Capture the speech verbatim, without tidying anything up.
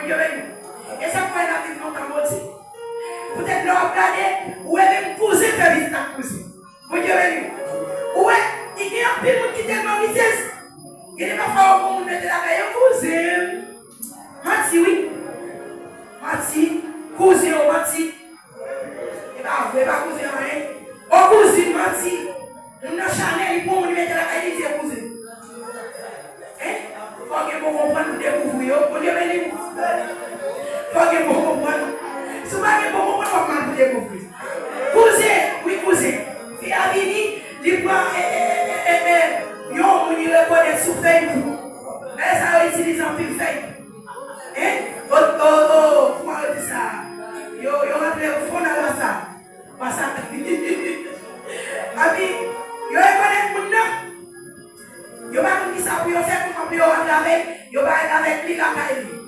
Bondye beni w. E sa k fè n ap viv lontan, Bondye. Poutèt lè w ap gade, ou wè menm kouzen fè vizit ak kouzen. Bondye beni w. Ou wè, i gen anpil moun ki tèlman rizèz. Gen de pafwa ou gon moun mete lakay yo, kouzen m,